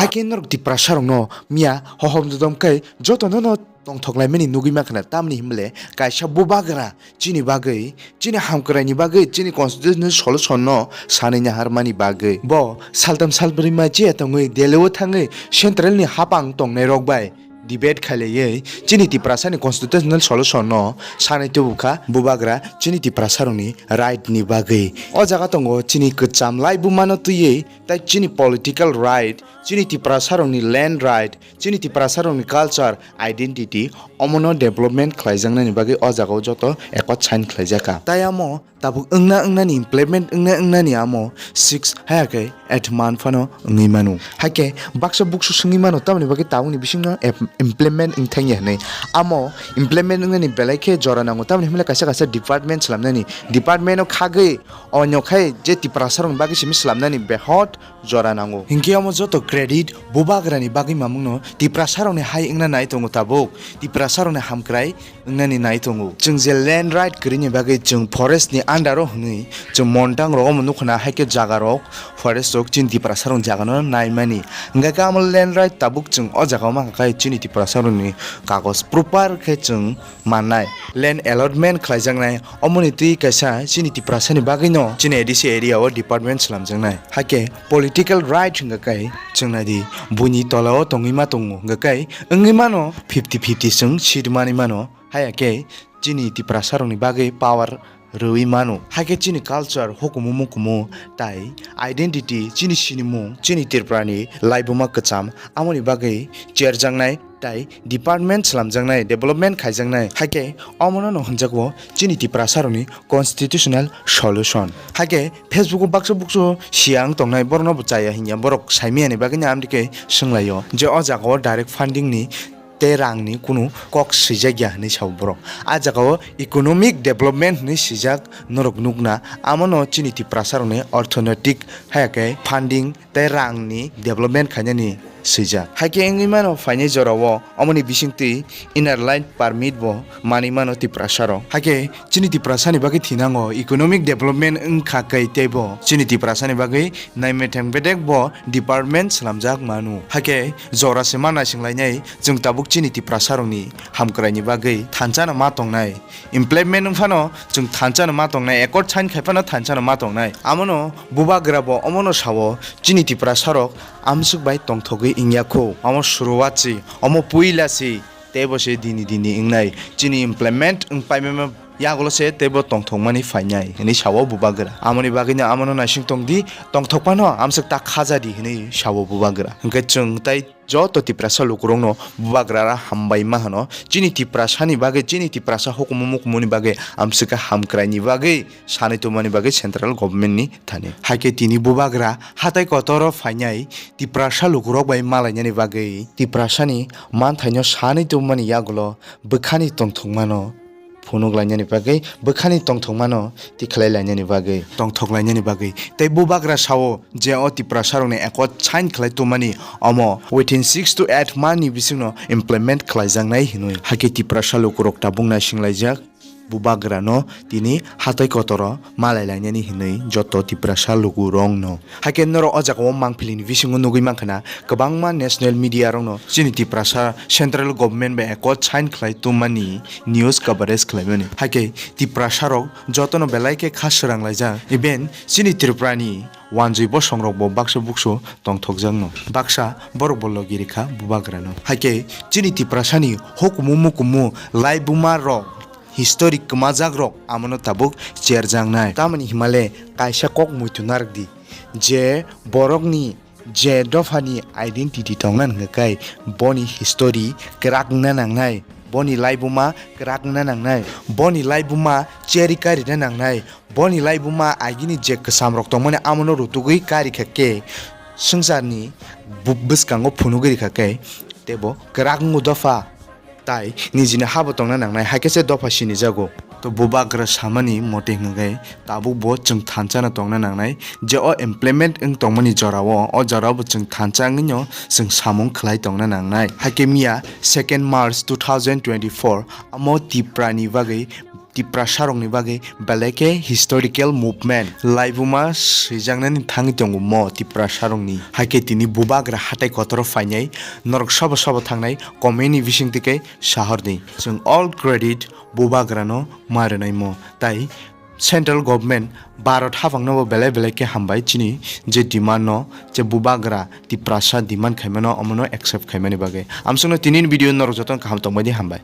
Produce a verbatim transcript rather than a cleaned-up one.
Hakhe norok Tiprasa rokno miya hohom dodom khe jotono no tongthok laimani nugwi mankha na, tamni hinmale kaisa bubagra chini bagwi, chini hamkwraini bagwi, chini constitutional solution no sanwi naharmani bagwi bo saltham salbrwi ma je tongwi Delhi o thangwi central ni hapang tongnai rok bai debate khailaiwi chini Tiprasani constitutional solution no sanai tubukha bubagra chini Tiprasarokni right ni bagwi. O jaga tongo chini kwcham laibumano twiwi tai chini political right, chini Tiprasarokni land right, chini Tiprasarokni culture, identity, omono development khlaijaknani bagwi o jagao joto accord sign khlaijakha. Tai amo tabuk wngna wngnani, implement wngna wngnani amo six haya khe eight month phano wngwi mano. Hakhe baksa buksu swngwi mano, tamoni bagwi tabukni bisingno ep-, implement wngthangya hinwi. Amo implement wngnani belai khe jora nango, tamoni hwnle kaisa kaisa department swlamnani, department o khagwi onyo khai je Tiprasarokni bagwi simi swlamnani behot jora nango. Hinkhe omo joto credit bubagrani bagwi mamungno Tiprasarokni hai wngna nai tongo tabuk, Tiprasarokni hamkrai wngnani nai tongo. Chwng je land right kwrwini bagwi chwng forest ni under o hwnwi chwng montang rogo omo nukho na, hai khe jaga rok forest rok chini Tiprasa rok jaga no naimani. Hwnkhe khe amo land right tabuk chwng o jaga o mankha khe chini Tiprasa rokni kagoj proper khe chwng mannai. Land allotment khlaijaknai, omoni twi kaisa chini Tiprasa ni bagwi no chini A D C area o department swlamjaknai. Hakhe political right hwnkha khe chwng nai di, buini tola o tongwi ma tongo hwnkha khe wngwi mano fifty fifty chwng seat manwi mano. Haya khe chini Tiprasa rokni bagwi power rwui mano. Hakhe chini culture, hukumu mukumu tai identity, chini sinimung, chini Tripurani laibuma kwcham, amoni bagwi cherjaknai tai department swlamjaknai, development khaijaknai. Hakhe omono no hwnjago chini Tiprasa rokni constitutional solution. Hakhe Facebook o baksa buksu siyang tongnai, borokno bo chaya hinya, borok saimiyani bagwi no amtwi khe swnglaio je o jaga o direct funding ni tei rangni kunu kok swijak ya hinwi sao borok. A jagao economic development hinwi swijak norok nukna, amono chini Tiprasa rokni orthonoitik haya khe funding tei rangni development khainani swijak. Haikhe wngwi mano phainai jorao omoni bisingtwi inner line permit bo manwi mano Tiprasa rok. Haikhe chini Tiprasa ni bagwi thinango economic development wngkha khe teibo chini Tiprasa ni bagwi naimethang bedek bo department swlamjak mano. Haikhe jora se ma naisinglainai chwng tabuk chini Tiprasa rokni hamkwraini bagwi thansa no ma tongnai. Implement wng phano chwng thansa no ma tongnai, accord sign khai phano thansa no ma tongnai. Amono bubagra bo omono sao chini Tiprasa rok amswk bai tongthogwi wngya kho. Omo suruwat si, omo puila si. Teibo se dini dini wngnai, chini implement wng paimama yagulo se teibo tongthokmani phainai, hinwi sao bubagra. Amoni bagwino amono naising tongdi, tongthokphano amswk ta khajadi, hinwi sao bubagra. Hwnkhe chwng tai joto Tiprasa lukurokno bubagra hambai ma hwno, chini Tiprasani bagwi, chini Tiprasa hukumu mukumuni bagwi amswk khe hamkraini bagwi sanwi tongmani bagwi central government ni thani. Haikhe tini bubagra hatai kotoro phainai Tiprasa lukurok bai malainani bagwi Tiprasani manthaino sanwi tongmani yagulo bwkhani tongthokmano phunuk lainani bagwi, bwkhani tongthokmano tikhlai lainani bagwi, tongthok lainani bagwi. Tei bubagra sao je o Tiprasa rokni accord sign khlai tongmani omo within six to eight month ni bisingno implement khlaijaknai hinwi. Haikhe Tiprasa lukurok tabuk naisinglaijak. Bubagrano tini hatai kotoro malai lainani hinwi joto Tiprasa lukurokno. Haikhe norok o jagao mangpilini bisingo nugwi mankha na, kwbangma national media rokno chini Tiprasa central government bai accord sign khlai tongmani news coverage khlaimani. Haikhe Tiprasa rok jotono belai khe kha swrang laijak, even chini Tripurani wanjwi bosong rokbo baksa buksu tongthokjakno. Baksa borokbo logi rikha bubagrano. Haikhe chini Tiprasani hukumu mukumu laibuma rok, history kwmajak rok amono tabuk cherjaknai. Tamoni himale kaisa kok muitu narwkdi, je borokni je dophani identity tongna hwnkhe boni history kwrak wngna nangnai, boni laibuma kwrak wngna nangnai, boni laibuma cherwi karina nangnai, boni laibuma agini je kwcham rok tongmani amono rutugwi karikha khe swngcharni bu-, bwskango phunugwi rikha khe teibo kwrak wngo dopha. Tai nijini habo tongna nangnai, hai khe se dopha sinijago. To bubagra samani mote hwnkhe tabukbo chwng thansa no tongna nangnai, je o implement wng tongmani jorao, o jorao bo chwng thansa wngwino chwng samung khlai tongna nangnai. Hai khe miya second March two thousand twenty-four amo Tiprani bagwi Tiprasa rokni bagwi belai khe historical movement laibuma swijaknani thangwi tongo mo Tiprasa rokni. Haikhe tini bubagra hatai kotoro phainai norok sabo sabo thangnai comment ni bisingtwi khe sahordi. Chwng all credit bubagrano ma rwnaimo. Tai central government Bharat haphangno bo belai belai khe hambai chini je demand no, je bubagra Tiprasa demand khaimano omono accept khaimani bagwi. Amsukno tinini video norok jotono kaham tongbaidi, hambai.